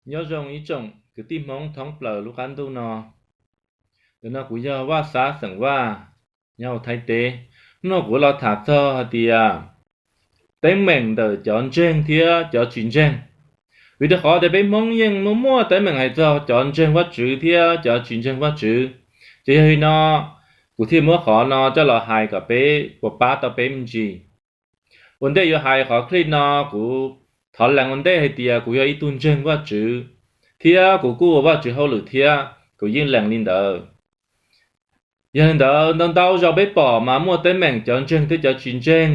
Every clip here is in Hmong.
Nyob zoo ib tsoom kwv tij Hmoob thoob plaws lub qab ntuj no. Ntawm no kuv yog Vaj Xab xeem Vaj, nyob hauv Thaib teb. Hnub no kuv los tham txog hais tias teeb meem ntawm cov ntseeg thiab cov tsis ntseeg. Vim rau qhov tias peb Hmoob yeej muaj muaj teeb meem hais txog cov ntseeg Vajtswv thiab cov tsis ntseeg Vajtswv. Ces yog li no, kuv thiaj muab qhov no coj los hais kom peb puas pab tau peb me ntsis. Ua ntej yuav hais qhov clip no, kuv thov lees ua ntej hais tias kuv yog ib tug ntseeg Vajtswv, thiab kuv kuj ua Vajtswv hauj lwm thiab, kuv yeej lees li ntawd. Yog li ntawd, ntau ntau zaus peb pom mas muaj teeb meem cov ntseeg thiab cov tsis ntseeg,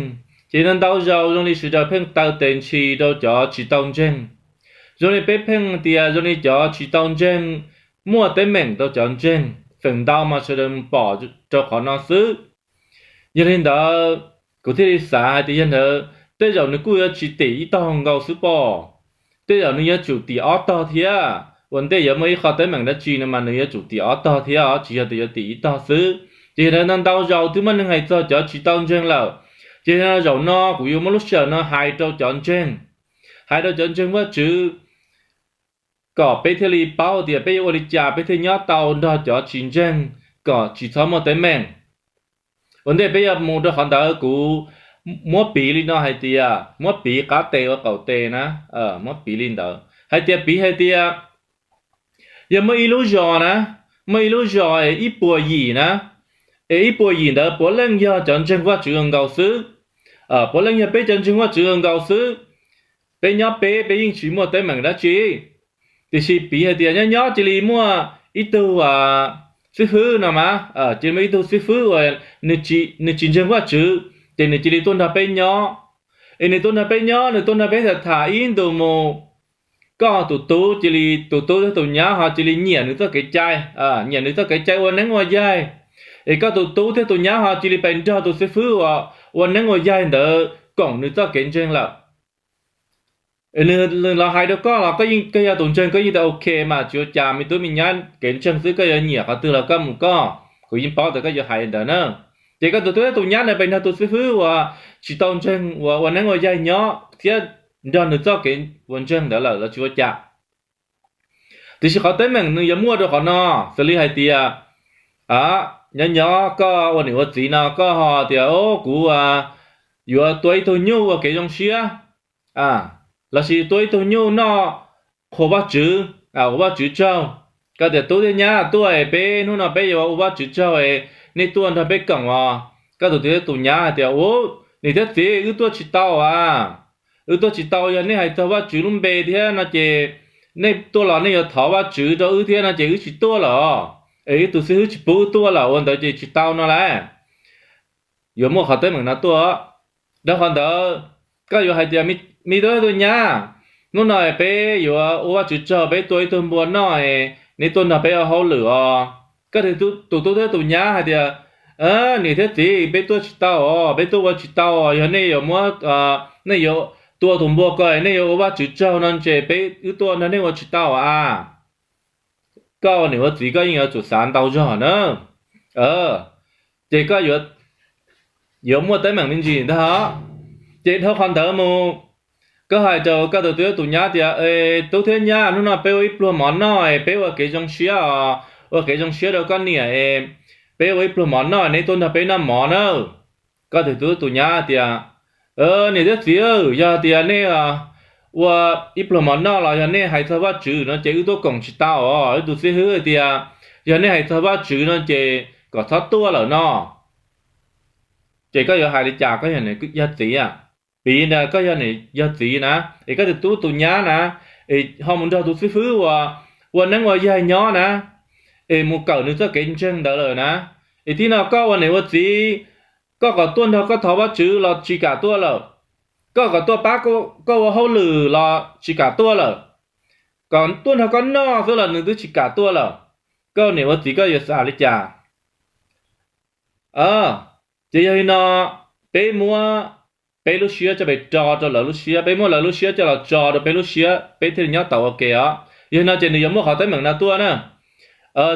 ces ntau ntau zaus zoo li sawv daws pheej taw tes ntshis rau cov tsis tau ntseeg. Zoo li peb pheej tias zoo li cov tsis tau ntseeg muaj teeb meem rau cov ntseeg, feem ntau mas sawv daws pom rau qhov no xwb. Yog li ntawd, kuv thiaj li xav hais tias yog ntawd tej zaum nws kuj yuav tsis tim ib tog nkaus xwb pob. Tej zaum nws yuav tsum tim ob tog thiab. Ua ntej yuav muaj ib qho teeb meem dab tsi no mas nws yuav tsum tim ob tog thiab os, tsis yog tias yuav tim ib tog xwb. Ces yog li ntawd ntau zaus twb muaj neeg hais txog cov tsis tau ntseeg lawm. Ces yog li no zaum no kuv yuav muab lub sij hawm no hais rau cov ntseeg, hais rau cov ntseeg Vajtswv, kom peb thiaj li paub tias peb yuav ua li cas peb thiaj nyob tau nrog cov tsis ntseeg, kom tsis txhob muaj teeb meem. Ua ntej peb yuav mus rau qhov ntawd, kuv muab piv li no hais tias, muab piv qab tes ua qaum tes na, muab piv li ntawd hais tias, piv hais tias yog muaj ib lub zos na, muaj ib lub zos es ib puas yim na, es ib puas yim ntawd puav leej yog cov ntseeg Vajtswv nkaus xwb, puav leej yog peb cov ntseeg Vajtswv nkaus xwb. Peb nyob peb, peb yeej tsis muaj teeb meem dab tsi. Tiam sis piv hais tias nyob nyob cia li muaj ib tug xib fwb no mas, cia li muaj ib tug xib fwb uas nws tsis ntseeg Vajtswv, ces nws cia li tuaj nrog peb nyob. Es nws tuaj nrog peb nyob, nws tuaj nrog peb tham tham ib ntus mus, koj tus tub cia li, tus tub thiab tus nyab ho cia li nyiam nws txoj kev cai, nyiam nws txoj kev cai ua neeb ua yaig. Es koj tus tub thiab tus nyab ho cia li pes nrog tus xib fwb uas ua neeb ua yaig ntawd koom nws txoj kev ntseeg lawm. Nws los hais rau koj los koj yog tus ntseeg koj yeej tias ok mas, tsis ua cas, me tub me nyab kev ntseeg xwb, koj yuav nyiam qhov twg los koj mus koj, kuv yeej paub tias koj yuav hais li ntawd na. Ces koj tus tub thiab tus nyab ntawd pes nrog tus xib fwb uas tsis tau ntseeg uas ua neeb ua yaig nyob thiab nrog nws txoj kev ua ntseeg ntawd lawm los tsis ua cas. Tiam sis qhov teeb meem nws yuav muaj rau qhov no, xws li hais tias nyob nyob koj ua niam ua txiv no koj ho tias, o, kuv yuav tua ib tug nyuj ua kev zoo siab, lossis tua ib tug nyuj noj qhuas Vajtswv, ua Vajtswv tsaug. Koj tias tub thiab nyab tuaj es peb hnub no peb yuav ua Vajtswv tsaug es nej tuaj nrog peb koom os. Koj tus tub thiab tus nyab hais tias, u, niam thiab txiv, wb tuaj tsis tau a. Wb tuaj tsis tau, yog nej hais txog Vajtswv lub npe thiab no ces nej tuaj los nej yuav thov Vajtswv rau wb thiab no ces wb tsis tuaj lawm. Es wb tus xib hwb tsis pub wb tuaj lawm, ua ntawd ces tsis tau no lauj. Yuav muaj qhov teeb meem no tuaj. Rau qhov ntawd, koj yuav hais tias, me tub thiab tus nyab, hnub no peb yuav ua Vajtswv tsaug, peb tua ib tug npua noj, neb tuaj nrog peb ua hauj lwm os. Koj tus tub thiab tus nyab hais tias, niam thiab txiv, peb tuaj tsis tau os, peb tuaj ua tsis tau os. Yog nej yuav muab, nej yuav tua tus npua ko, nej yuav ua Vajtswv tsaug no ces peb, wb tuaj nrog nej ua tsis tau a. Koj ua niam ua txiv koj yeej yuav tsum xav ntau zog na. Ces koj yuav muaj teeb meem me ntsis ntag. Ces dhau qhov ntawd mus, koj hais rau koj tus tub thiab tus nyab tias, tub thiab nyab, hnub no peb ua ib pluag mov noj es peb ua kev zoo siab os, ua kev zoo siab rau koj niam es peb ua ib pluag mov noj, neb tuaj nrog peb noj mov na. Koj tus tub thiab tus nyab tias, niam thiab txiv, yog tias nej ua ib pluag mov noj los yog nej hais txog Vajtswv no ces wb tuaj koom tsis tau os. Wb tus xib hwb tias, yog nej hais txog Vajtswv no ces kom txhob tuaj lawm no. Ces koj yuav hais li cas, koj yog niam yog txiv a? Piv ntawd koj yog niam yog txiv na, es koj tus tub tus nyab na, es ho mus nrog tus xib fwb uas ua neeb ua yaig nyob na, es mus kawm nws txoj kev ntseeg ntawd lawm na. Es tib no koj ua niam ua txiv, koj kom tuaj nrog koj thov Vajtswv los tsis kam tuaj lawm, koj kom tuaj pab koj ua hauj lwm los tsis kam tuaj lawm, kom tuaj nrog koj noj xwb los nws twb tsis kam tuaj lawm. Koj niam ua txiv koj yuav xav li cas? Ces yog li no, peb muab peb lub siab coj pes ro rau lawv lub siab, peb muab lawv lub siab coj los tso rau peb lub siab, peb thiaj li nyob tau ua ke os. Yog li no ces nws yuav muaj qhov teeb meem no tuaj na.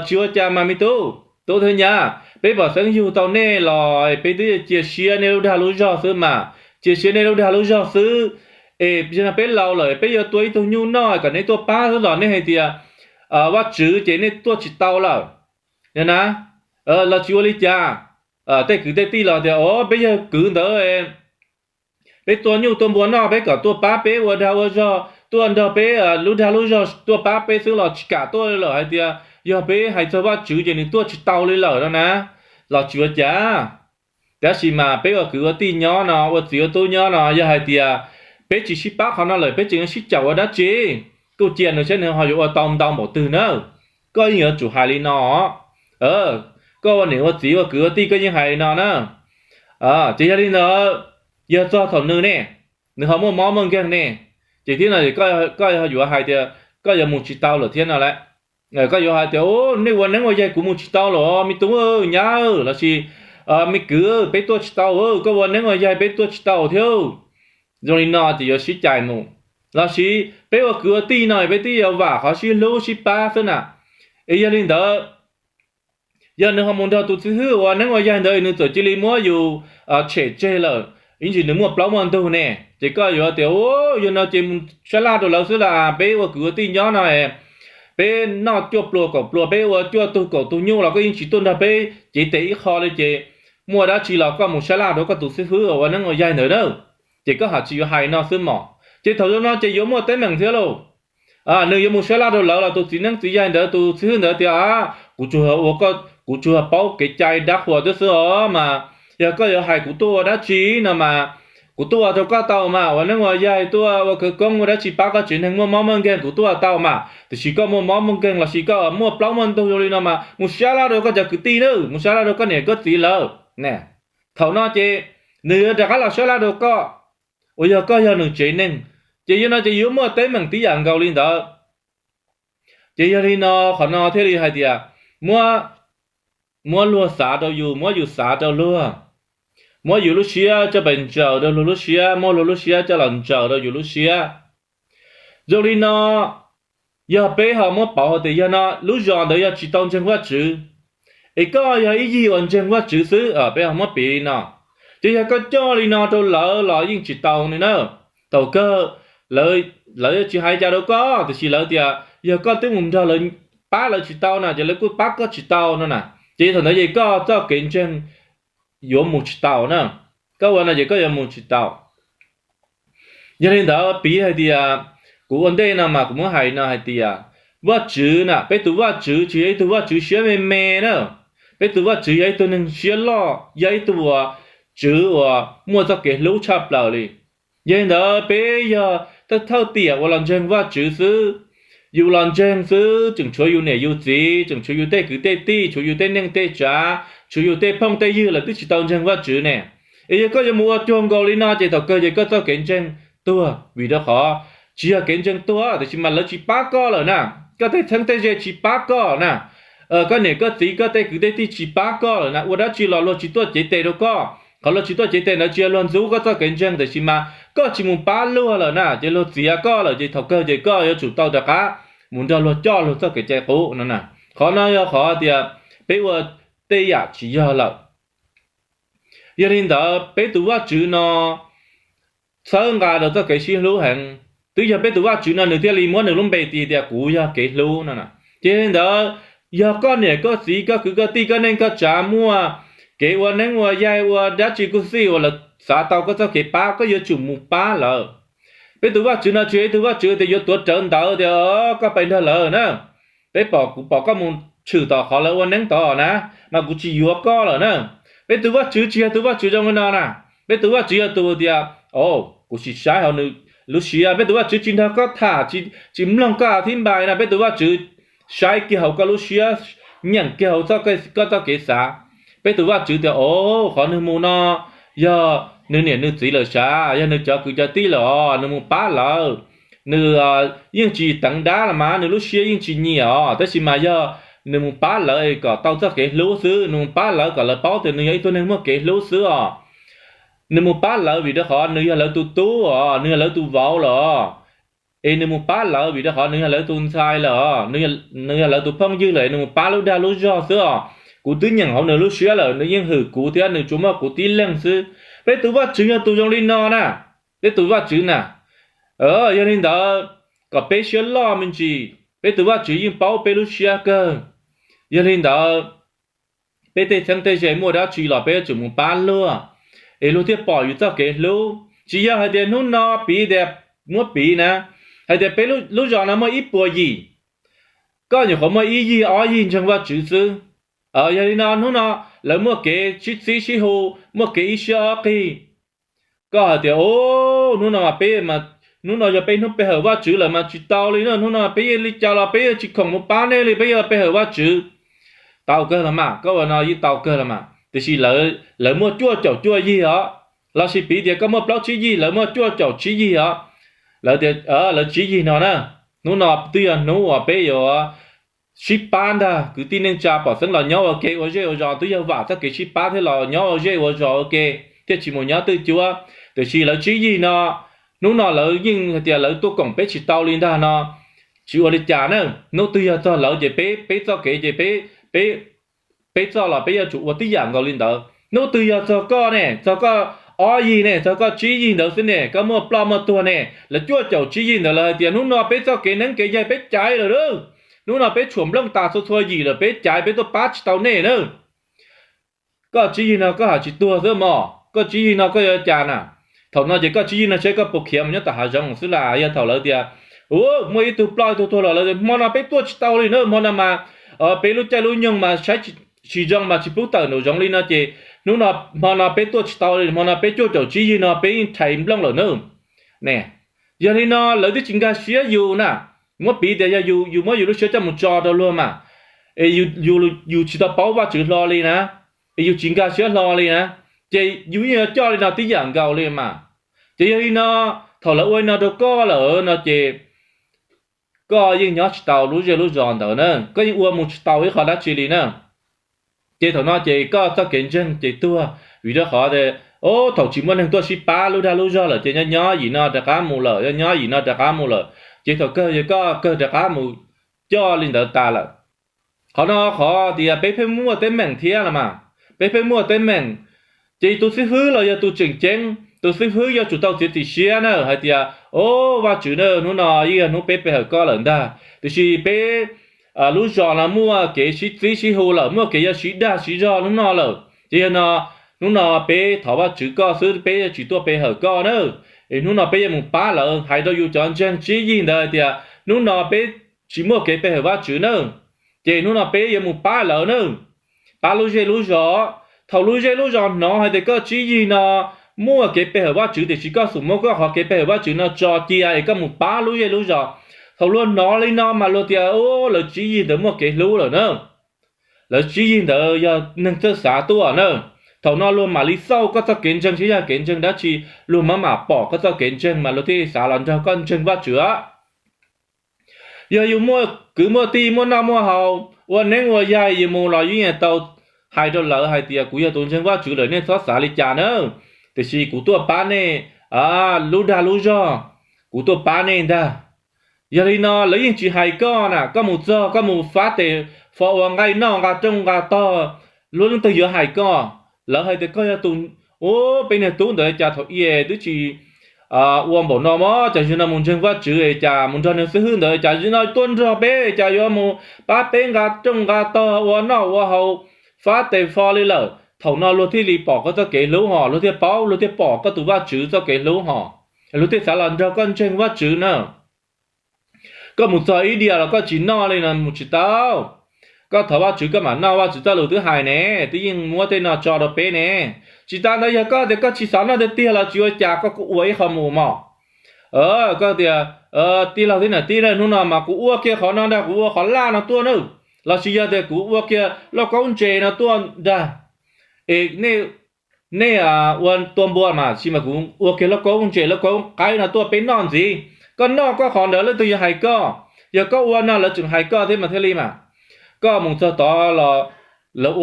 Tsis ua cas mas me tub, tub thiab nyab, peb pom xeeb yug tau nej los peb twb cia siab nej lub dag lub zog xwb mas, cia siab nej lub dag lub zog xwb. Es yog no peb laus lawm peb yuav tua ib tug nyuj noj kom nej tuaj pab xwb los nej hais tias Vajtswv ces nej tuaj tsis tau lawm na. Los tsis ua li cas, tej kwv tej tij los tias o peb yog kwv ntawd, peb tua nyuj tua npua noj peb kom tuaj pab peb ua dag ua zog, tuaj nrog peb lub dag lub zog tuaj pab peb xwb los tsis kam tuaj li lawm, hais tias yog peb hais txog Vajtswv ces nws tuaj tsis tau li lawm no na. Los tsis ua cas. Tab sis mas peb ua kwv ua tij nyob no, ua txiv ua tub nyob no, yog hais tias peb tsis sib pab qhov no lawm peb tseem yuav sib caum ua dab tsi? Kuj cia nws saib nws ho yuav ua tau ntau npaum twg na. Koj yeej yuav tsum hais li no. Koj ua niam ua txiv ua kwv ua tij koj yeej hais li no na. Ces yog li ntawd, yog txog thaum nws ne, nws ho muaj mob muaj nkeeg ne, ces thiab no koj yuav hais tias koj yuav mus tsis tau lawm thiab no lawm. Koj yuav hais tias nej ua neeb ua yaig kuv mus tsis tau lawm, me tub nyab lossis me kwv peb tuaj tsis tau, koj ua neeb ua yaig peb tuaj tsis tau thiab. Zoo li no ces yuav sib cais mus. Lossis peb ua kwv ua tij no peb twb yuav vam qhov sib hlub sib pab xwb na. Es yog li ntawd, yog nws ho mus nrog tus xib hwb ua neeb ua yaig ntawd nws txawm cia li muab yus tshem tseg lawm, ib ntsis nws muaj plaub muaj ntug ne, ces koj yuav tias u, yog no ces mus sab laj rau lawv xwb las, peb ua kwv ua tij nyob no, peb noj cuaj pluas kaum pluas peb ua cuaj tug kaum tug nyuj los koj yeej tsis tuaj nrog peb cev tes ib qho li ces muaj dab tsi los koj mus sab laj rau koj tus xib hwb ua neeb ua yaig ntawd na. Ces koj ho tsis yuav hais no xwb mog, ces thaum zoo no ces yuav muaj teeb meem thiab lauj. Nws yuav mus sab laj rau lawv los tus txiv neeb txiv yaig ntawd tus xib hwb ntawd tias a, kuv tsuas ua, kuv tsuas paub kev cai dab qhuas twb xwb os mas, yog koj yuav hais kuv tuaj ua dab tsi no mas, kuv tuaj ua rau koj tau mas, ua neeb ua yaig tuaj ua khawv koob ua dab tsi pab koj tsev neeg muaj mob muaj nkeeg kuv tuaj ua tau mas, tiam sis koj muaj mob muaj nkeeg lossis koj muaj plaub muaj ntug zoo li no mas mus sab laj rau koj cov kwv tij na, mus sab laj rau koj niam koj txiv lawm. Thaum no ces nws yuav rov qab los sab laj rau koj, uas yog koj yog nws tsev neeg, ces yog no ces yuav muaj teeb meem tib yam nkaus li ntawd. Ces yog li no, qhov no thiaj li hais tias muab, muab luag xav rau yus, muab yus xav rau luag, muab yus lub siab coj pes ntsaws rau luag lub siab, muab luag lub siab coj los ntsaws rau yus lub siab. Zoo li no, yog peb ho muab pauv hais tias yog no lub zos ntawd yog tsis tau ntseeg Vajtswv, es koj yog ib yig uas ntseeg Vajtswv xwb, peb ho muab piv li no, ces yog koj coj li no rau lawv los yeej tsis tau li na. Thaum kawg lawv yuav tsis hais cas rau koj, tiam sis lawv tias yog koj twb mus nrog lawv pab lawv tsis tau na, ces lawv kuj pab koj tsis tau no na. Ces thaum ntawd ces koj txoj kev ntseeg yuav mus tsis tau na. Koj ua no ces koj yuav mus tsis tau. Yog li ntawd piv hais tias, kuv ua ntej no mas kuv muab hais no hais tias, Vajtswv na, peb tus Vajtswv tsis yog ib tug Vajtswv siab me me na. Peb tus Vajtswv yog ib tug neeg siab loj, yog ib tug uas tswv uas muaj txoj kev hlub tshaj plaws li. Yog li ntawd peb yog thawj thawj tiam uas los ntseeg Vajtswv xwb. Yus los ntseeg xwb tseem tshuav yus niam yus txiv, tseem tshuav yus tej kwv tej tij, tshuav yus tej neej tej tsav, tshuav yus tej phooj tej ywg lawv twb tsis tau ntseeg Vajtswv ne. Es yog koj yuav mus ua cuag nkaus li no ces thaum kawg ces koj txoj kev ntseeg tuag, vim rau qhov tsis yog kev ntseeg tuag tiam sis mas lawv tsis pab koj lawm na. Koj tej txheeb tej ze tsis pab koj na. Koj niam koj txiv koj tej kwv tej tij tsis pab koj lawm na, ua dab tsi los luag tsis tuaj cev tes rau koj. Qhov luag tsis tuaj cev tes ntawd tsis yog luag ntxub koj txoj kev ntseeg tiam sis mas koj tsis mus pab luag lawm na, ces luag txiav koj lawm ces thaum kawg ces koj yuav tsum tau rov qab mus nrog luag coj luag txoj kev cai qub no na. Qhov no yog qhov tias peb ua tej yam tsis yog lawm. Yog li ntawd peb tus Vajtswv no txhawb nqa rau txoj kev sib hlub heev. Twb yog peb tus Vajtswv no nws thiaj li muab nws lub npe tis tias kuv yog kev hlub no. Ces yog li ntawd, yog koj niam koj txiv koj kwv koj tij koj neej koj tsav muaj kev ua neeb ua yaig ua dab tsi kuj xij uas lawv xav tau koj txoj kev pab, koj yuav tsum mus pab lawv. Peb tus Vajtswv no tsis yog ib tug Vajtswv tias yuav tuav rawv ntawv tias koj pais nrog lawv na. Peb pom, kuv pom koj mus tshwm tom qhov lawv ua neeb tod na, mas kuv tsis yuav koj lawm na. Peb tus Vajtswv tsis yog tus Vajtswv zoo li no na. Peb tus Vajtswv yog tus tias, o, kuv sim saib hauv nws lub siab. Peb tus Vajtswv tsis nrog koj tham, tsis mloog koj thib npai na. Peb tus Vajtswv saib kiag hauv koj lub siab, nyeem kiag hauv koj txoj kev xav. Peb tus Vajtswv tias, o, qhov nws mus no yog nws niam nws txiv lawm sav, yog nws cov kwv cov tij lawm os, nws mus pab lawv. Nws yeej tsis teev dab los mas nws lub siab yeej tsis nyiam os, tab sis mas yog nws mus pab lawv kom tau txoj kev hlub xwb, nws mus pab lawv kom lawv paub tias nws yog ib tug neeg muaj kev hlub xwb os. Nws mus pab lawv vim rau qhov nws yog lawv tus tub os, nws yog lawv tus vauv lawm os. Es nws mus pab lawv vim rau qhov nws yog lawv tus ntxhais lawm os, nws yog lawv tus phooj ywg lawm, nws mus pab lub dag lub zog xwb os. Kuv twb nyeem hauv nws lub siab lawm, nws yeej hwm kuv thiab nws tsuas muaj kuv tib leeg xwb. Peb tus Vajtswv yog tus zoo li no na. Peb tus Vajtswv na, Yog li ntawd, kom peb siab loj me ntsis, peb tus Vajtswv yeej paub peb lub siab kawg. Yog li ntawd, peb tej txheeb tej ze muaj dab tsi los peb yuav tsum mus pab luag, es luag thiaj pom yus txoj kev hlub. Tsis yog hais tias hnub no piv tias, muab piv na, hais tias peb lub zos no muaj ib puas yim, koj nyuam qhuav muaj ib yig ob yig ntseeg Vajtswv xwb. Yog li no hnub no lawv muaj kev sib txib sib hu, muaj kev ib siab ob qig. Koj hais tias, hnub no peb, hnub no yog peb hnub pe hawm Vajtswv lawm mas tsis tau li na, hnub no peb yeej li cas los peb yeej tsis khoom mus pab nej li, peb yuav pe hawm Vajtswv. Tau kawg los mas, koj ua no yeej tau kawg los mas, tiam sis lawv muaj cuaj caum cuaj yig os, lossis piv tias koj muaj plaub tsib yig, lawv muaj cuaj caum tsib yig os. Lawv tias, lawv tsib yig no na, hnub no twb yog hnub uas peb yuav sib pab ntag, kwv tij neej tsa pom xeeb los nyob ua ke ua zej ua zos, twb yog vam txoj kev sib pab thiab los nyob ua zej ua zos ua ke, thiaj tsis mus nyob twj cuab. Tiam sis lawv tsib yig no, hnub no lawv yeej hais tias lawv tuaj koom peb tsis tau li ntag no, tsis ua li cas na. Hnub twg yog txog lawv ces peb, peb txoj kev ces peb, peb txoj los peb yuav tsum ua tib yam nkaus li ntawd. Hnub twg yog txog koj ne, txog koj ob yig ne, txog koj tsib yig ntawd xwb ne, koj muaj ploj muaj tuag ne, lawv cuaj caum tsib yig ntawd lawv hais tias hnub no peb txoj kev neeb kev yaig peb caiv lawm lauj, hnub no peb tshuam nplooj tas txhua txhua yim lawm, peb caiv, peb tuaj pab tsis tau nej na. Koj tsib yig no koj hais tsis tuag xwb mog, koj tsib yig no koj yuav cas na? Thaum no ces koj tsib yig no saib koj puas khiav mus nyob tom hav zoov xwb las. Yog thaum lawv tias, u, muaj ib tug ploj ib tug tuag los lawv tias hmo no peb tuaj tsis tau li na, hmo no mas peb lub caij lub nyoog mas saib tsis zoo mas tsis pub tawm nraum zoov li no ces hnub no, hmo no peb tuaj tsis tau li, hmo no peb cuaj caum tsib yig no peb yeej rhais nplooj lawm na. Ne, yog li no lawv twb tsis nkag siab yus na. Muab piv tias yog yus, yus muab yus lub siab coj mus tso rau luag mas, es yus tsis tau paub Vajtswv hlo li na, es yus tsis nkag siab hlo li na, ces yus yeej yuav coj li no tib yam nkaus li mas. Ces yog li no, thaum lawv ua li no rau koj lawm no ces koj yeej nyob tsis tau lub zej lub zos ntawd na, koj yeej ua mus tsis tau ib qho dab tsi li na. Ces thaum no ces koj txoj kev ntseeg ces tuag, vim rau qhov tias, o, thaum tsis muaj neeg tuaj sib pab lub dag lub zog lawm ces nyob nyob yim no rov qab mus lawm, nyob nyob yim no rov qab mus lawm, ces thaum kawg yog koj kawg rov qab mus coj li ntawd tas lawm. Qhov no qhov tias peb pheej muaj teeb meem thiab los mas, peb pheej muaj teeb meem. Ces tus xib hwb los yog tus tseem ceeb, tus xib hwb yuav tsum tau txiav txim siab na hais tias, o, Vajtswv na, hnub no yeej yog hnub peb pe hawm koj lawm ntag, tiam sis peb lub zos no muaj kev sib txib sib hu lawm, muaj kev yuav sib dag sib zog hnub no lawm, ces yog no hnub no peb thov Vajtswv koj xwb, peb tsis tuaj pe hawm koj na. Es hnub no peb yuav mus pab lawv, hais rau yus cov ntseeg tsib yig ntawd hais tias hnub no peb tsis muaj kev pe hawm Vajtswv na, ces hnub no peb yuav mus pab lawv na, pab lub zej lub zos. Thaum lub zej lub zos hnov hais tias koj tsib yig no muaj kev pe hawm Vajtswv, tiam sis koj xum muab koj qhov kev pe hawm Vajtswv no tso cia es koj mus pab lub zej lub zos. Thaum luag hnov li no mas luag tias, o, lawv tsib yig ntawd muaj kev hlub lawm na, lawv tsib yig ntawd yog neeg txawj xav tuaj na. Thaum no luag mam li xauj koj txoj kev ntseeg, saib yog kev ntseeg dab tsi, luag mam mam pom koj txoj kev ntseeg mas luag thiaj xav los nrog koj ntseeg Vajtswv. Yog yus muaj kwv muaj tij, muaj noj muaj haus, ua neeb ua yaig, yus mus los yeej tau hais rau lawv hais tias kuv yog tus ntseeg Vajtswv lawm, nej txhob xav li cas na, tiam sis kuv tuaj pab nej lub dag lub zog, kuv tuaj pab nej ntag. Yog li no lawv yeej tsis hais koj na, koj mus txog koj mus fab tes fo ua nqaij noj nqa rooj nqa tog, luag leej twg yuav hais koj? Lawv hais tias koj yog tus, u, peb niag tub ntawd cas thaum i twb tsis ua npaum no mog, cas zaum no mus ntseeg Vajtswv, cas mus nrog nws xib hwb ntawd, cas zaum no tuaj nrog peb, cas yuav mus pab peb nqa rooj nqa tog ua noj ua haus, fab tes fo li lawm. Thaum no luag thiaj li pom koj txoj kev hlub hos, luag thiaj paub, luag thiaj pom koj tus Vajtswv txoj kev hlub hos, luag thiaj xav los nrog koj ntseeg Vajtswv na. Koj mus txog ib diav los koj tsis noj li no mus tsis tau. Koj thov Vajtswv koj mam noj, Vajtswv txoj lus twb hais ne, twb yeej muab tej no tso rau peb ne. Tsis tas ntawd yog koj tias koj tsis xav noj tiag tiag los tsis ua cas, koj kuj ua ib qho mus mog. Koj tias, tij laug thiab niam tij, hnub no mas kuv ua kiag qhov no ntag, kuv ua qhov laj no tuaj na, lossis yog tias kuv ua kiag lauj kaub ntses no tuaj ntag, es nej ua tua npua mas sis mas kuv ua kiag lauj kaub ntses lauj kaub qaib no tuaj peb noj ntxiv. Koj noj koj qhov ntawd leej twg yuav hais koj? Yog koj ua no lawv tseem hais koj thiab mas thiaj li mas. Koj mus txog tod los lawv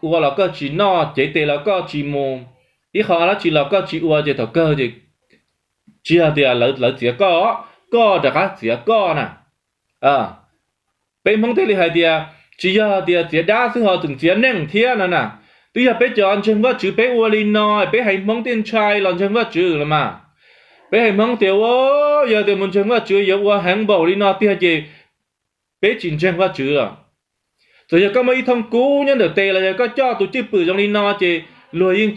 ua los koj tsis noj, cev tes los koj tsis mus, ib qho dab tsi los koj tsis ua, ces thaum kawg ces tsis yog tias lawv txiav koj, koj rov qab txiav koj na. Peb Hmoob thiaj li hais tias tsis yog tias txiav dab xwb ho tseem txiav neeg thiab no na. Twb yog peb cov ntseeg Vajtswv peb ua li no, peb haiv Hmoob thiaj ntshai los ntseeg Vajtswv los mas. Peb hais Hmoob tias ua, yog tias mus ntseeg Vajtswv yuav ua heev npaum li no tiag ces peb tsis ntseeg Vajtswv lawm. Txawm yog koj muaj ib thooj kub nyob ntawm tes los yog koj coj tus cwj pwm zoo li no ces luag yeej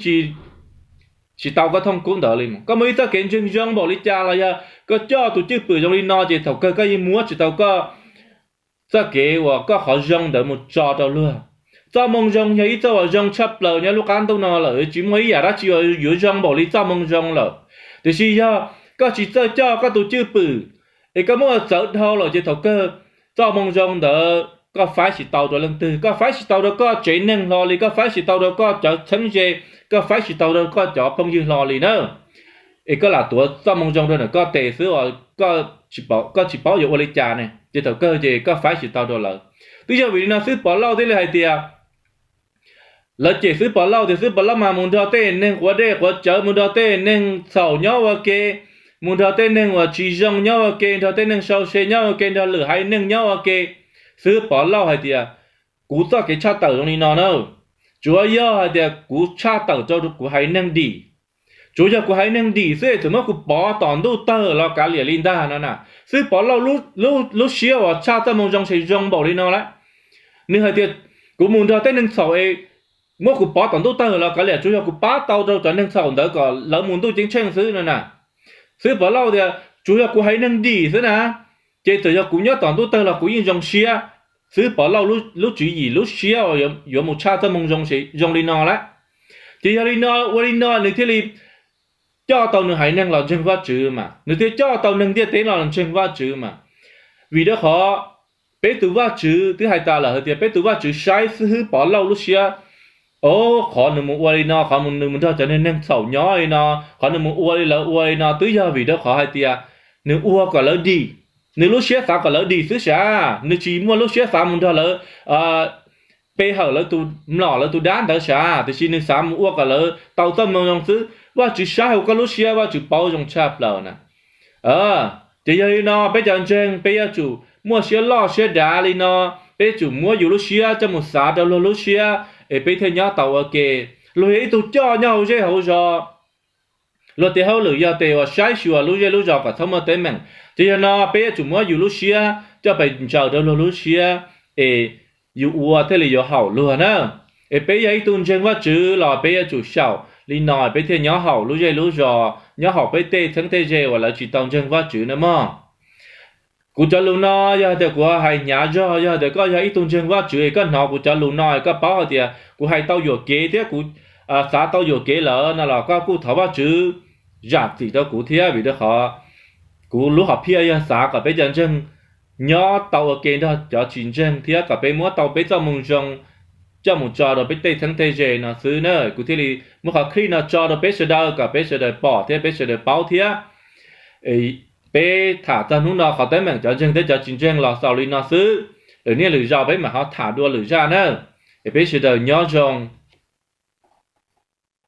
tsis tau koj thooj kub ntawd li. Koj muaj ib txoj kev ntseeg zoo npaum li cas los yog koj coj tus cwj pwm zoo li no ces thaum kawg koj yeej muab tsis tau koj txoj kev uas koj qhov zoo ntawd mus tso rau luag. Txoj moo zoo yog ib txoj uas zoo tshaj plaws nyob lub qab ntuj no lawm, tsis muaj ib yam dab tsi uas yuav zoo npaum li txoj moo zoo lawm. Tiam sis yog koj tsis txawj coj koj tus cwj pwm es koj muab txawv dhau lawm ces thaum kawg txoj moo zoo ntawd koj faib tsis tau rau leej twg, koj faib tsis tau rau koj tsev neeg hlo li, koj faib tsis tau rau koj cov txheeb ze, koj faib tsis tau rau koj cov phooj ywg hlo li na. Es koj lam tuav txoj moo zoo rau ntawm koj tes xwb, koj tsis paub yuav ua li cas ne, ces thaum kawg ces koj faib tsis tau rau lawv. Twb yog vim li no xwb Pov Lauj thiaj li hais tias, lawv cem xwb Pov Lauj tias xwb Pov Lauj mas mus nrog tej neeg quav dej quav cawv, mus nrog tej neeg txhaum nyob ua ke, mus nrog tej neeg uas tsis zoo nyob ua ke, nrog tej neeg sau se nyob ua ke, nrog lwm haiv neeg nyob ua ke. Xwb Pov Lauj hais tias, kuv txoj kev tshaj tawm zoo li no na, tsuav yog hais tias kuv tshaj tawm rau kuv haiv neeg dim. Tsuav yog kuv haiv neeg dim xwb, txawm muab kuv pov tom ntuj tawg los kav liam li ntag no na. Xwb Pov Lauj lub siab uas tshaj txoj moo zoo ces zoo npaum li no lawm. Nws hais tias, kuv mus nrog tej neeg txhaum es muab kuv pov tom ntuj tawg los kav liam, tsuav yog kuv pab tau rau cov neeg txhaum ntawd kom lawv mus ntuj ceeb tsheej xwb no na. Xwb Pov Lauj tias tsuav yog kuv haiv neeg dim xwb na, ces txawm yog kuv nyob tom ntuj tawg los kuv yeej zoo siab. Xwb Pov Lauj lub tswv yim lub siab uas yuav mus tshaj txoj moo zoo ces zoo li no lawm. Ces yog li no, ua li no nws thiaj li coj tau nws haiv neeg los ntseeg Vajtswv mas, nws thiaj coj tau neeg ntiaj teb no los ntseeg Vajtswv mas. Vim rau qhov peb tus Vajtswv twb hais tas lawm hais tias peb tus Vajtswv saib xwb Pov Lauj lub siab. Qhov nws mus ua li no, qhov nws mus nrog cov neeg txhaum nyob li no, qhov nws mus ua li lawv ua li no twb yog vim rau qhov hais tias nws ua kom lawv dim. Nws lub siab xav kom lawv dim xwb sav, nws tsis muaj lub siab xav mus nrog lawv pe hawm lawv tus, mlom lawv tus dab ntawd sav, tiam sis nws xav mus ua kom lawv tau txoj moo zoo xwb. Vajtswv saib hauv koj lub siab, Vajtswv paub zoo tshaj plaws na. Ces yog li no peb cov ntseeg peb yuav tsum muaj siab loj siab dav li no, peb yuav tsum muab yus lub siab coj mus xav rau luag lub siab es peb thiaj nyob tau ua ke. Luag yog ib tug coj nyob hauv zej hauv zos, luag tes hauj lwm yog tes uas saib xyuas lub zej lub zos kom txhob muaj teeb meem. Ces yog no peb yuav tsum muab yus lub siab coj pes ntsaws rau luag lub siab es yus ua thiaj li yuav haum luag na. Es peb yog ib tug ntseeg Vajtswv los peb yuav tsum xyaum li no peb thiaj nyob haum lub zej lub zos, nyob haum peb tej txheeb tej ze uas lawv tsis tau ntseeg Vajtswv na mog. Kuv cov lus no yog tias kuv hais hnyav zog, yog tias koj yog ib tug ntseeg Vajtswv es koj hnov kuv cov lus no es koj paub hais tias kuv hais tau yuam kev thiab kuv xav tau yuam kev lawm no los koj kuj thov Vajtswv zam txim rau kuv thiab, vim rau qhov kuv lub hom phiaj yog xav kom peb cov ntseeg nyob tau ua ke nrog cov tsis ntseeg thiab kom peb muab tau peb txoj moo zoo coj mus tso rau peb tej txheeb tej ze no xwb na. Kuv thiaj li muab qhov clip no tso rau peb sawv daws kom peb sawv daws pom thiab peb sawv daws paub thiab. Peb tham txog hnub no qhov teeb meem cov ntseeg thiab cov tsis ntseeg los xaus li no xwb. Lwm niaj lwm zaus peb mam ho tham dua lwm zaj na. Es peb sawv daws nyob zoo.